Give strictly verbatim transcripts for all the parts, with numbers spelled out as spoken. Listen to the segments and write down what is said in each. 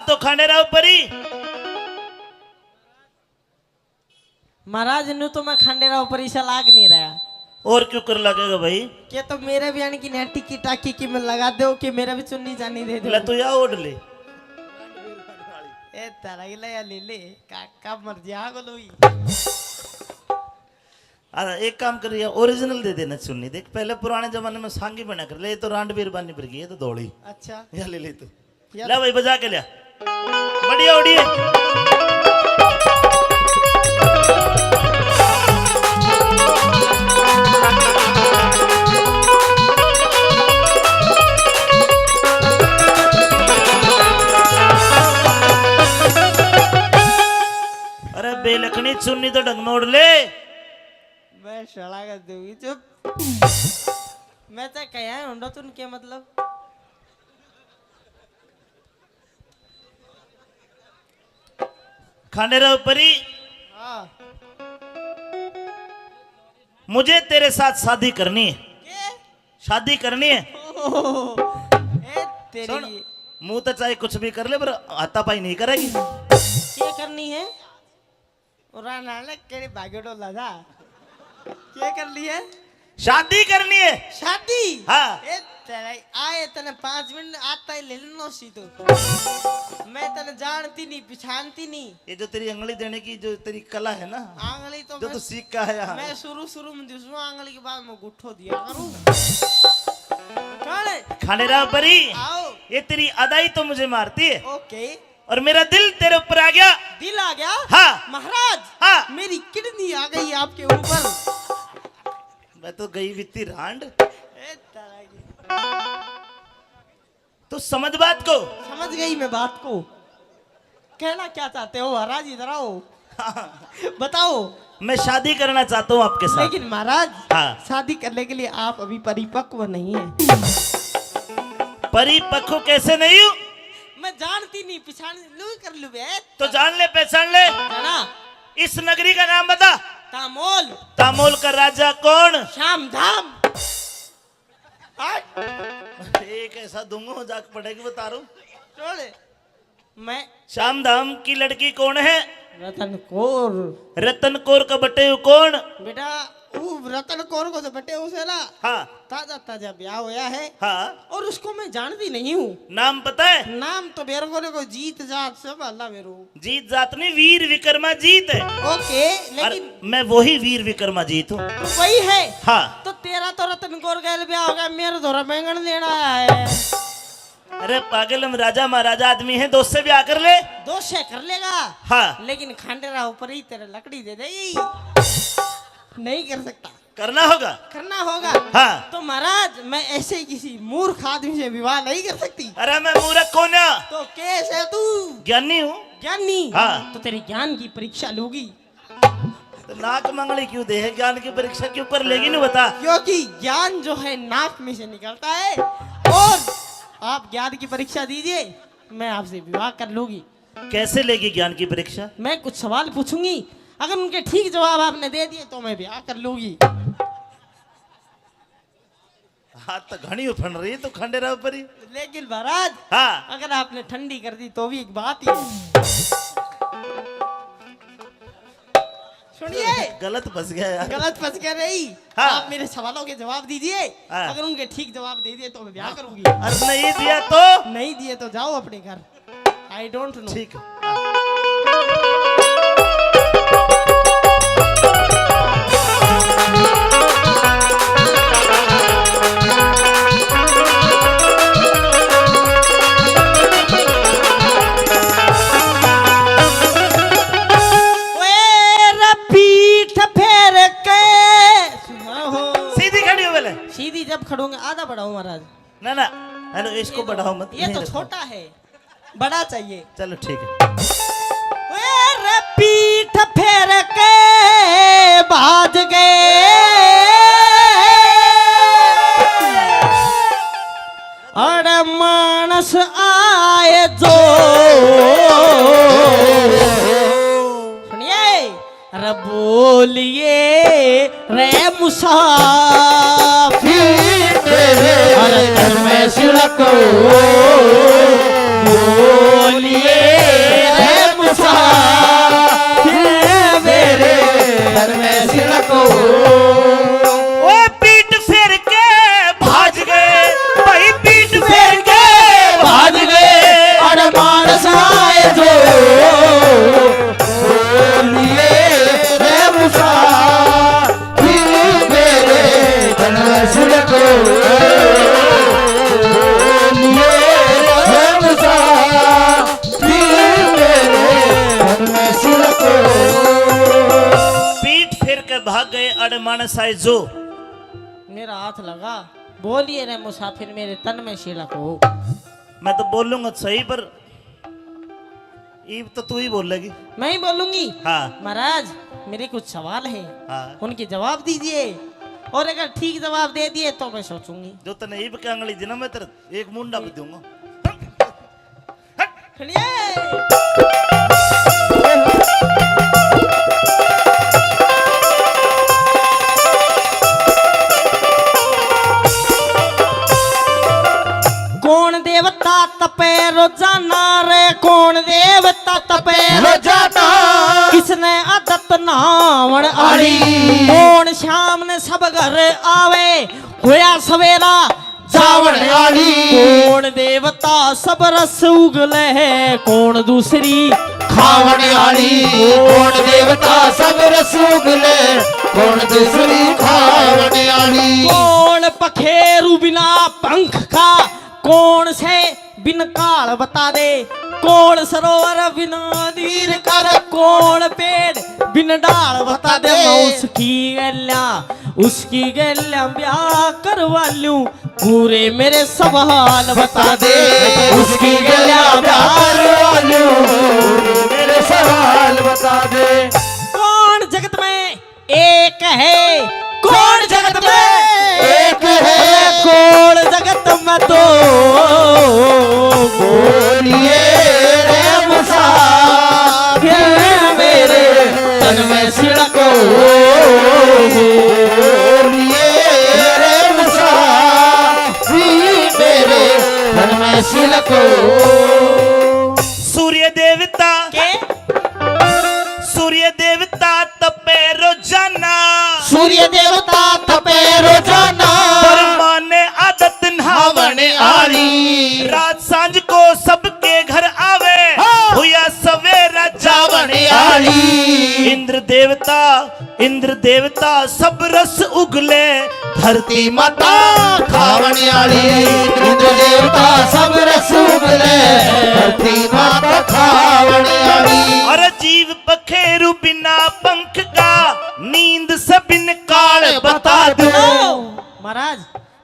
तो खांडेराव परी। महाराज, न्यू तो मैं खांडेराव परी से लाग नहीं रहा। और क्यों कर लगेगा भाई? के तो मेरे भी आने की ने टिकी टाकी की में लगा दो, कि मेरा भी चुन्नी जानी दे दो। ले तू या ओढ़ ले। ए तारा की ले या ले ले, काका मर जा को लोई। अरे एक काम करिए, ओरिजिनल दे देना चुन्नी। देख पहले पुराने जमाने में सांगी बना कर ले, ये तो रांड बीरबानी पर गई, ये तो धोली। अच्छा। या ले ले तू। या ले भाई, बजा के लिया। बढ़िया उड़िए। अरे बेलखनी, चुन्नी तो ढंग में ओढ़ ले। मैं शाला कर दूंगी, चुप। मैं तो कहा है उंडो तुन के मतलब। खांडेराव परी, हाँ। मुझे तेरे साथ शादी करनी है। के? शादी करनी है। ओह, ए तेरी। सुन, मुंह तो चाहे कुछ भी कर ले, पर हाथापाई नहीं करेगी। के करनी है? और ना ले, केड़ी भागेड़ो लादा। के करनी है? शादी करनी है। शादी? हाँ। ए तेरा, आए तने पाँच मिनट आता ही ले लेनो सी तो। मैं तने जानती नहीं, पिछानती नहीं। ये जो तेरी अंगली देने की जो तेरी कला है ना, आंगली तो जो मैं, तू सीख के आया। मैं शुरू शुरू में दूसरों आंगली के बाद में गुट्ठो दिया करूँ। कौन है? खांडेराव परी, आओ। ये तेरी अदाई तो मुझे मारती है। ओके। और मेरा दिल तेरे ऊपर आ गया। दिल आ गया? हाँ। महाराज, हाँ। मेरी किडनी आ गई आपके ऊपर। मैं तो गई बित्ती रांड। ए, तारा की। तू समझ बात को। समझ गई मैं बात को। कहना क्या चाहते हो महाराज, इधर आओ। हाँ। बताओ। मैं शादी करना चाहता हूँ आपके साथ। लेकिन महाराज, हाँ। शादी करने के लिए आप अभी परिपक्व नहीं है। परिपक्व कैसे नहीं हूँ? मैं जानती नहीं, पिछान लू कर लू बे। तो जान ले, पहचान ले। जाना। इस नगरी का नाम बता। तामोल। तामोल का राजा कौन? श्याम धाम। हट। एक ऐसा दूंगा, जाके पड़ेगी, बता रहा हूँ। छोड़। मैं श्याम धाम की लड़की कौन है? रतन कौर। रतन कौर का बटेऊ कौन? बेटा, वो रतन कौर को तो बटेऊ से ना। हाँ। ताजा ताजा ब्याह होया है। हाँ। और उसको मैं जानती नहीं हूँ। नाम पता है? नाम तो मेरे को, को जीत जात से भला मेरो। जीत जात नहीं, वीर विक्रमा जीत है। ओके, अरे, लेकिन मैं वही वीर विक्रमा जीत हूँ। वही है? हाँ। तो तेरा तो रतन कौर गैल ब्याह हो गया, मेरे धोरा बैंगन देना है। अरे पागल, हम राजा महाराजा आदमी हैं, दो से ब्याह कर ले। दो से कर लेगा। हाँ। लेकिन खांडेराव परी तेरे लकड़ी दे देगी। नहीं कर सकता। करना होगा। करना होगा। हाँ। तो महाराज, मैं ऐसे किसी मूर्ख आदमी से विवाह नहीं कर सकती। अरे मैं मूर्ख कौन है? तो कैसे तू? ज्ञानी हूँ। ज्ञानी? हाँ। तो तेरे ज्ञान की परीक्षा लूंगी। तो नाक मंगली क्यों दे है? ज्ञान की परीक्षा क्यों कर लेगी, नहीं बता। क्योंकि ज्ञान जो है नाक में से निकलता है, और आप ज्ञान की परीक्षा दीजिए, मैं आपसे विवाह कर लूंगी। कैसे लेगी ज्ञान की परीक्षा? मैं कुछ सवाल पूछूंगी, अगर उनके ठीक जवाब आपने दे दिए तो मैं ब्याह कर लूंगी। हाथ तो घणी उफन रही है तो खांडेराव परी। लेकिन महाराज, हाँ। अगर आपने ठंडी कर दी तो भी एक बात ही है। सुनिए। गलत फंस गया यार। गलत फंस गया नहीं। हाँ। आप मेरे सवालों के जवाब दीजिए। हाँ। अगर उनके ठीक जवाब दे दिए तो मैं ब्याह करूंगी। और नहीं दिया तो? नहीं दिए तो जाओ अपने घर। I don't know। ठीक है। ओए रे पीठ फेर के। सुना हो। सीधी खड़ी हो पहले। सीधी जब खड़ूंगा, आधा बढ़ाओ महाराज। ना, ना, हेलो, इसको ये तो, बढ़ाओ मत, ये यहीं तो रखो। छोटा है, बड़ा चाहिए। चलो, ठीक है। ए रे पीठ फेर के भाज गए, अरे मानस आए जो। सुनिए। अरे बोलिए रे मुसाफिर, अरे घर में सिड़क, बोलिए गए अड़े मानस आए जो। मेरा हाथ लगा, बोलिए रे मुसाफिर, मेरे तन में सिड़क हो। मैं तो बोलूंगा सही, पर इब तो तू ही बोलेगी। मैं ही बोलूंगी। हाँ। महाराज, मेरे कुछ सवाल हैं, हाँ। उनके जवाब दीजिए, और अगर ठीक जवाब दे दिए तो मैं सोचूंगी। जो तने इब के आंगली दी ना, मैं तेरे एक मुंडा भी दूंगा। खड़िए। कौन देवता तपे रोजाना रे, कौन देवता तपे रोजाना? किसने आदत नहावण आली? कौन शाम ने सब घर आवे, होया सवेरा जावण आली? कौन देवता सब रस उगले है, कौन दूसरी खावण आली? कौन देवता सब रस उगले, कौन दूसरी खावण आली? कौन पखेरू बिना पंख का, कौन से बिन काल बता दे? कौन सरोवर बिना नीर का? कौन पेड़ बिन डाल बता दे? मैं उसकी गैल्या, उसकी गैल्या ब्याह करवा लूं, पूरे मेरे सवाल बता दे। उसकी गैल्या ब्याह करवा लूं, पूरे मेरे सवाल बता दे। कौन जगत में एक है? कौन जगत में एक है? कौन जगत में दो? बोलिए रे मुसाफिर, मेरे तन में सिड़को। बोलिए रे मुसाफिर, मेरे तन में सिड़को। सूर्य देवता के? सूर्य देवता तपे रोजाना। सूर्य देवता तपे रोजाना। ब्रह्मा ने आदत नहावण आली। रात सांझ को सबके घर आवे। हाँ। हुआ सवेरा जावण आली। इंद्र देवता, इंद्र देवता सब रस उगले। धरती माता खावण आली। इंद्र देवता सब रस उगले। धरती माता खावण आली। अरे जीव पखेरू बिना पंख का, नींद से बिन काल बता दूं। ओ, महाराज,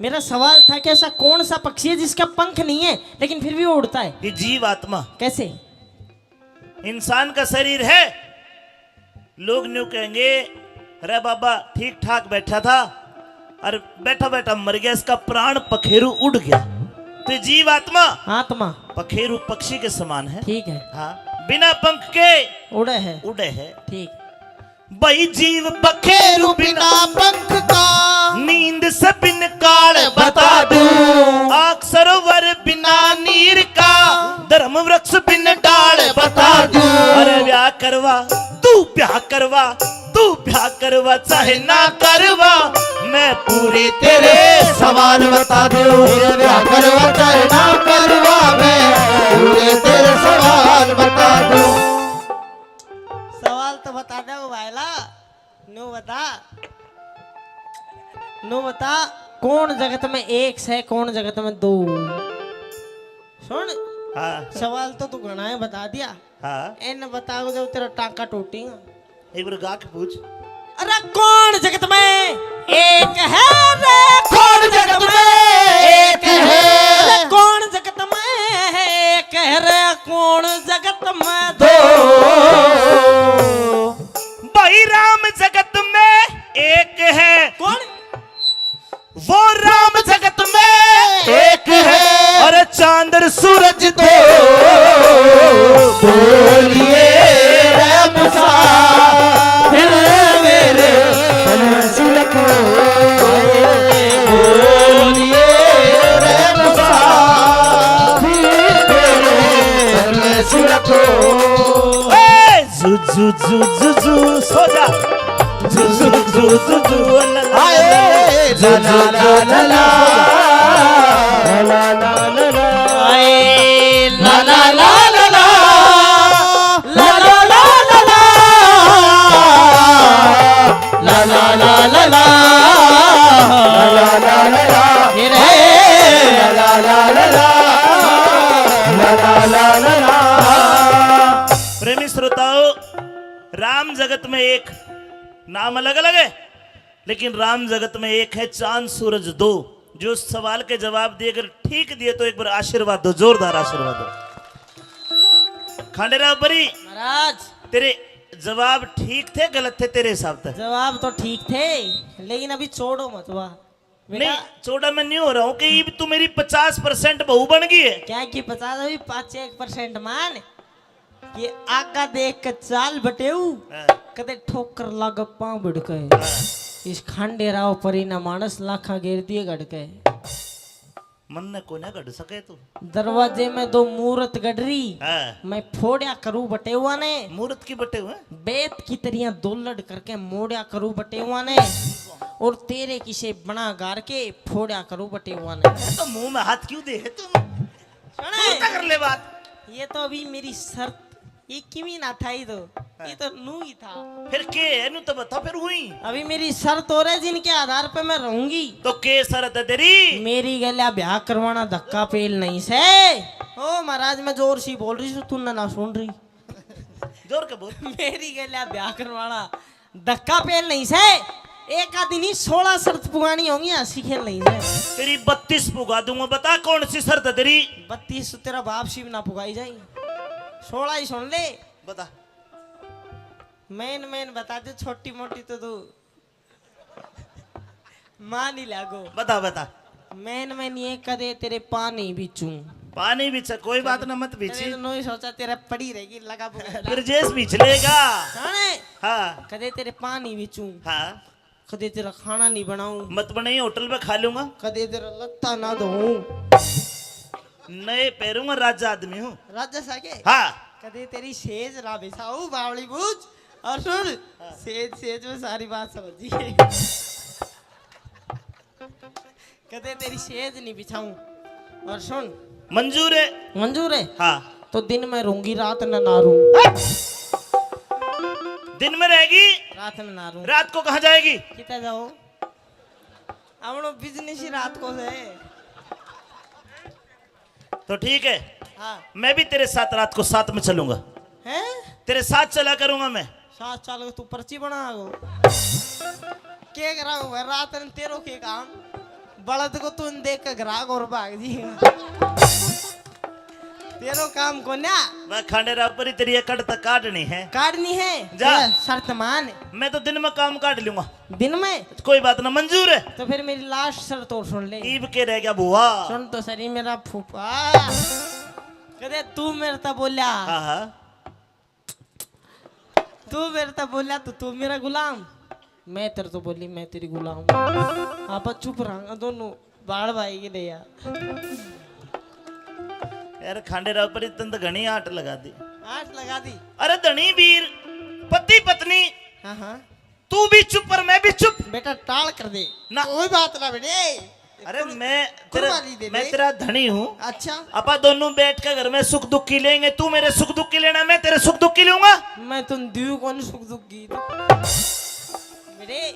मेरा सवाल था कि ऐसा कौन सा पक्षी है जिसका पंख नहीं है लेकिन फिर भी वो उड़ता है? ये जीव आत्मा। कैसे? इंसान का शरीर है, लोग न्यू कहेंगे, "रे बाबा, ठीक ठाक बैठा था और बैठा बैठा मर गया, इसका प्राण पखेरू उड़ गया।" तो जीव आत्मा, आत्मा। पखेरू पक्षी के समान है। ठीक है। हाँ, बिना पंख के उड़े है। उड़े है। ठीक। भाई जीव पखेरू बिना पंख का, नींद से बिन काल बता दूं। आग सरोवर बिना नीर का, धर्म वृक्ष बिन डाल बता दूं। अरे ब्याह करवा, तू ब्याह करवा, तू ब्याह करवा चाहे ना करवा, मैं पूरे तेरे सवाल बता दूं। ब्याह करवा चाहे ना करवा, मैं पूरे तेरे सवाल बता दूं। सवाल तो बता दे भाईला, न्यू बता, न्यू बता, कौन जगत में एक से, कौन जगत में दो? सुन, हाँ। सवाल तो तू घणा है बता दिया। हाँ। इन बताओ जब तेरा टांका टूटेगा। एक बार गा के पूछ। अरे कौन जगत में एक है रे? कौन जगत में एक है? अरे कौन जगत में एक है रे? कौन जगत में दो? भाई राम जगत में एक है। कौन? वो राम जगत में एक है। अरे चांद और सूरज दो। बोलिए रे मुसाफिर मेरे हंस लखो। बोलिए रे मुसाफिर मेरे हंस लखो। ए, जू, जू, जू, जू, जू, सो जा। जू, जू, जू, जू, जू, ओ ला, ला, ला, ला, ला। आए, ला, ला, ला, ला, ला। ला, ला, ला, ला, ला, ला। ला, ला, ला, ला, ला। ला, ला, ला, ला, ला। ला, ला, ला, ला, ला। फिर है। ला, ला, ला, ला, ला। ला, ला, ला, ला, ला। प्रेमी श्रोताओं, राम जगत में एक, नाम अलग अलग है, लेकिन राम जगत में एक है, चांद सूरज दो। जो सवाल के जवाब दिए, अगर ठीक दिए तो एक बार आशीर्वाद दो, जोरदार आशीर्वाद दो। खांडेराव परी, महाराज। तेरे जवाब ठीक थे, गलत थे तेरे हिसाब से? जवाब तो ठीक थे, लेकिन अभी छोड़ो मत वाह। नहीं, बेटा। छोड़ा मैं नहीं हो रहा हूँ कि इब तू मेरी पचास परसेंट बहू बन गई है। क्या की पचास, अभी पाँच एक परसेंट मान। ये आगा देख के चाल बटेऊ, हाँ। कदे ठोकर लाग पाँव भिड़के। हाँ। इस खांडेराव परी ना मानस लाखा गेर दिए गड़के। मन ने कोन्या गड़ सके तू। दरवाजे में दो मूरत गड़ रही, हाँ। मैं फोड़या करूँ बटेवा ने। मूरत की बटेवा? बेत की तरियां दो लड़ करके मोड़या करूँ बटेवा ने। और तेरे किसे बना गार के फोड़या करूँ बटेवा ने। तो मुंह में हाथ क्यों दे है तू? सुने। उल्टा कर ले बात। ये तो अभी मेरी शर्त, ये किमी ना था ही तो, ये तो नू ही था। फिर के है, नू तो बता फिर हुई। अभी मेरी शर्त और है जिनके आधार पे मैं रहूंगी। तो के शर्त है तेरी? मेरी गल्या ब्याह करवाना धक्का पेल नहीं से। ओ महाराज, मैं जोर सी बोल रही हूँ, तू ना, ना सुन रही। जोर के बोल। मेरी गल्या ब्याह करवाना धक्का पेल नहीं से, एक आदि नहीं, सोलह शर्त पुगानी होंगी, हंसी खेल नहीं से। तेरी बत्तीस पुगा दूंगा, बता कौन सी शर्त है तेरी? बत्तीस तो तेरा बाप सी भी ना पुगाई जाए, सोलह ही सुन ले। बता। मेन मेन बता दे, छोटी मोटी तो तू मान ही लागो। बता, बता। मेन मेन ये कदे तेरे पानी बिचूं। पानी बिचा, कोई बात ना, मत बिची। तेरे तो नोई सोचा तेरा पड़ी रहेगी, लगा बुक। ब्रजेश बिच लेगा। हाँ। हाँ। कदे तेरे पानी बिचूं। हाँ। कदे तेरा खाना नहीं बनाऊं। मत बनाई, होटल पे खा लूंगा। कदे तेरा लत्ता ना धोऊं। नए पैरूंगा, राजा आदमी हूँ। राजा सा के? हाँ। कदे तेरी सेज ना बिछाऊं, बावली बूझ। और सुन, हाँ। सेज, सेज में सारी बात समझ गई। कदे तेरी सेज नहीं बिछाऊं। और सुन। मंजूर है। मंजूर है? हाँ। तो दिन में रूंगी, रात न ना रूं। दिन में रहेगी? रात न ना रूं। रात को कहाँ जाएगी? कितना जाओ? अपनो बिजनेस ही रात को है। तो ठीक है, हाँ। मैं भी तेरे साथ रात को साथ में चलूंगा। हैं? तेरे साथ चला करूंगा मैं। साथ चल के तू पर्ची बना गो। के करा हुआ रात ने तेरो के काम? बलद को तू देख के ग्राहक और भाग जी। तेरो काम कोन्या। मैं खांडेराव परी तेरी एक कड़ तक काटनी है। काटनी है? जा। ए, शर्त मान। मैं तो दिन में काम काट लूंगा। दिन में? कोई बात ना, मंजूर है। तो फिर मेरी लास्ट शर्त और सुन ले। ईब के रह गया बुआ? सुन तो सरी मेरा फूफा। कदे तू मेरे तक बोल्या। हाँ, हाँ। तू मेरे तक बोल्या तो तू मेरा गुलाम, मैं तेरे तो बोली मैं तेरी गुलाम। आप चुप रहांगा दोनों, बाल भाई के ले यार। यार खांडेराव परी तन तो घणी आट लगा दी। आट लगा दी। अरे धनी वीर, पति पत्नी, हाँ, हाँ। तू भी चुप और मैं भी चुप। बेटा टाल कर दे। ना। कोई बात ना बेटे। अरे मैं तेरा, कुर्बानी दे मैं दे। तेरा धनी हूँ। अच्छा। आपा दोनों बैठ के घर में सुख दुख की लेंगे, तू मेरे सुख दुख की लेना, मैं तेरे सुख दुख की लूंगा। मैं तुम दियो कौन सुख दुख की? बेटे,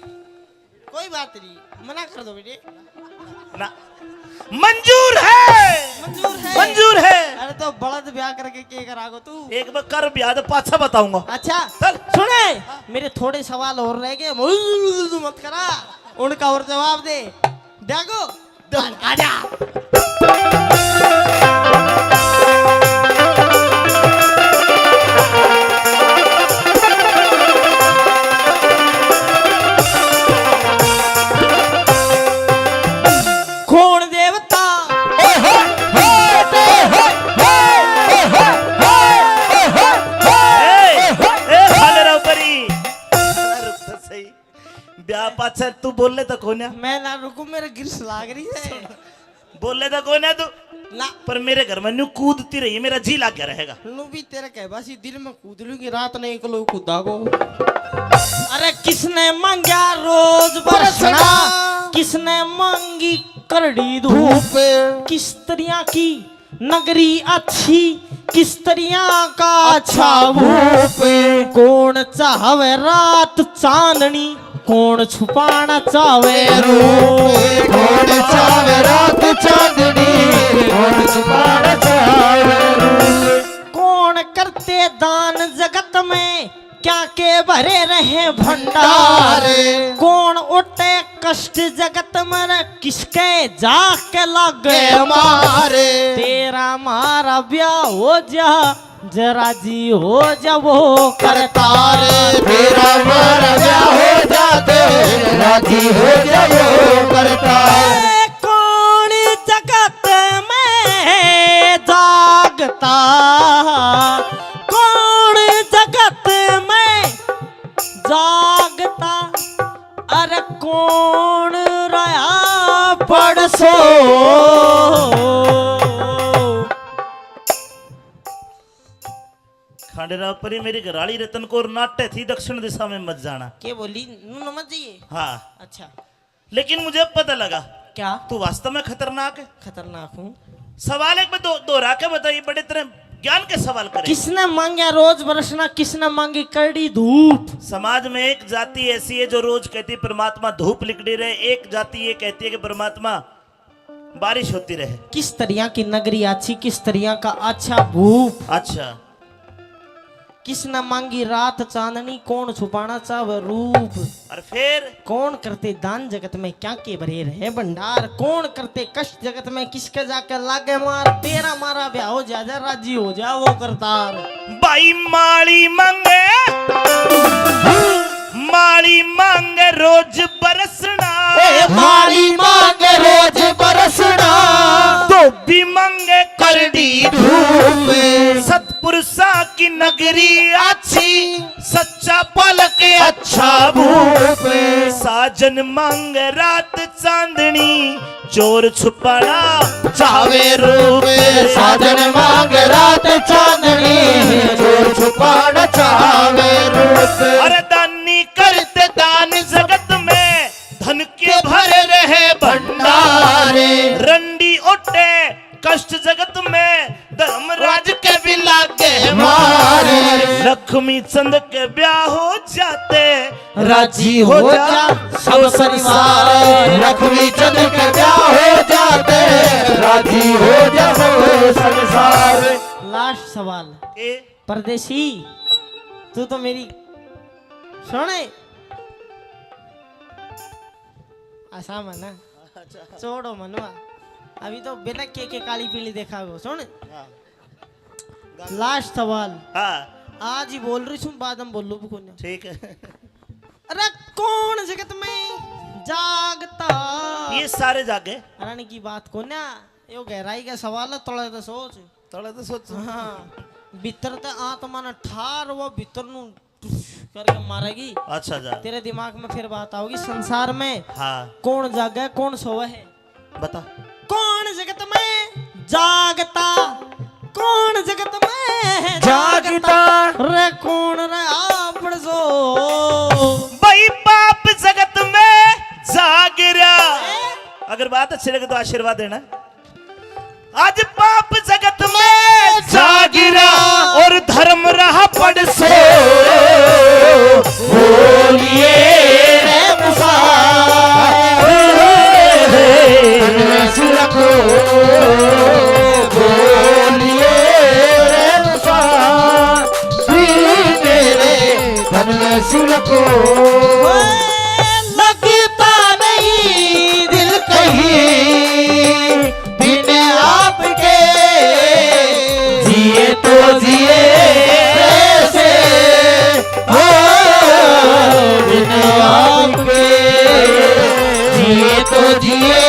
कोई बात नहीं, मना कर दो बेटे। ना, मंजूर है। मंजूर है। मंजूर है। अरे तो बलद ब्याह करके के करागो तू? एक बार कर ब्याह तो पाछा बताऊंगा। अच्छा। चल। सुने, मेरे थोड़े सवाल और रह गए, मत करा, उनका और जवाब दे। देखो, आजा। कौन देवता? ए, ए, खांडेराव परी। रुक तो सही। ब्याह पाछे तू बोले तो कोन्या। मैं ना रुकू, मेरे गिरस लाग रही है। बोले तो कोन्या तू। ना। पर मेरे घर में न्यू कूदती रही, मेरा जी लाग गया रहेगा। न्यू भी तेरे कह बासी दिल में कूद लूंगी, रात ने एक लोग कूदा को। अरे किसने मांग्या रोज बरसना, बरसना। किसने मांगी करड़ी धूप, धूप। किस तरिया की नगरी अच्छी, किस तरिया का अच्छा अच्छा भूप। भूप। कौन चाहवे रात चांदनी, कौन छुपाना चाहवे रूप। कौन चाहवे रात चांदनी, कौन छुपाना चाहवे रूप। कौन करते दान जगत में, क्या के भरे रहे भंडार। भंडार। कौन उठे कष्ट जगत में रे, किसके जाके लागे के मारे। तेरा मारा ब्याह हो जा, जरा जी हो जा वो करतार। तेरा मारा ब्याह हो जाते, राजी हो जा वो करतार। ए, कौन जगत में जागता, कौन जगत में जागता, अरे कौन रहा पड़सो। खांडेराव परी मेरी घराली रतन कौर नाटे थी, दक्षिण दिशा में मत जाना। के बोली? नू न मत जाइए। हाँ। अच्छा। लेकिन मुझे पता लगा। क्या? तू वास्तव में खतरनाक है। खतरनाक हूँ। सवाल एक बार दो-, दोहरा के बताइए, बड़े तरह ज्ञान के सवाल करे। किसने मांगा रोज बरसना, किसने मांगी करड़ी धूप? समाज में एक जाति ऐसी है जो रोज कहती है, "परमात्मा धूप लिकड़ी रहे", एक जाति ये कहती है कि "परमात्मा बारिश होती रहे।" किस तरिया की नगरी आछी, किस तरिया का आछा भूप? अच्छा। किसने मांगी रात चांदनी, कौन छुपाना चाहे रूप? और फिर? कौन करते दान जगत में, क्या के भरे रहे भंडार? कौन करते कष्ट जगत में, किसके जाके लागे मार? तेरा मारा ब्याह हो जा, जा राजी हो जा वो करतार। भाई माली मांगे, माली मांगे रोज बरसना। ए, माली मांगे रोज बरसना। धोबी मांगे करड़ी धूप। सतपुरुषा की नगरी आछी, सच्चा पलक अच्छा भूप। साजन मांगे रात चांदनी, चोर छुपाना चावे रूप। साजन मांग रात चांदनी, चोर छुपाना चावे रूप। अरे दानी करते दान जगत में, धन के भरे रहे भंडारे। रंडी ओटे कष्ट जगत में, धर्मराज के भी लागे मार। लक्ष्मी चंद के ब्याह हो जाते, राजी हो जा सब संसार। लक्ष्मी चंद के ब्याह हो जाते, राजी हो जा सब संसार। लास्ट सवाल। ए? परदेसी, तू तो मेरी सुने आसाम है ना। अच्छा। छोड़ो मनवा, अभी तो बिना के के काली पीली देखा गो। सुन। हाँ। लास्ट सवाल। हाँ। आज ही बोल रही हूँ, बाद में बोलू भी कोन्या। ठीक है। अरे कौन जगत में जागता? ये सारे जागे। अरे की बात कोन्या, यो गहराई का सवाल है, थोड़ा तो सोच। थोड़ा तो सोच। हाँ। भीतर ते आत्मा ने ठार, वो भीतर नु करके मारेगी। अच्छा जा। तेरे दिमाग में फिर बात आओगी। संसार में हाँ। कौन जागे, कौन सोवे है? बता। कौन जगत में जागता, कौन जगत में जागता? जागता। रे कौन रे आप सो? भाई पाप जगत में जाग रहा। हैं? अगर बात अच्छी लगे तो आशीर्वाद देना। आज पाप जगत में जागिरा और धर्म रहा पड़सो। बोलिए रे मुसाफिर, तन में सुलखो। बोलिए रे मुसाफिर, मेरे तन में सुलखो। लगता नहीं दिल कहीं बिन आपके, जिए तो जिए कैसे हो बिन आपके, जिए तो जिए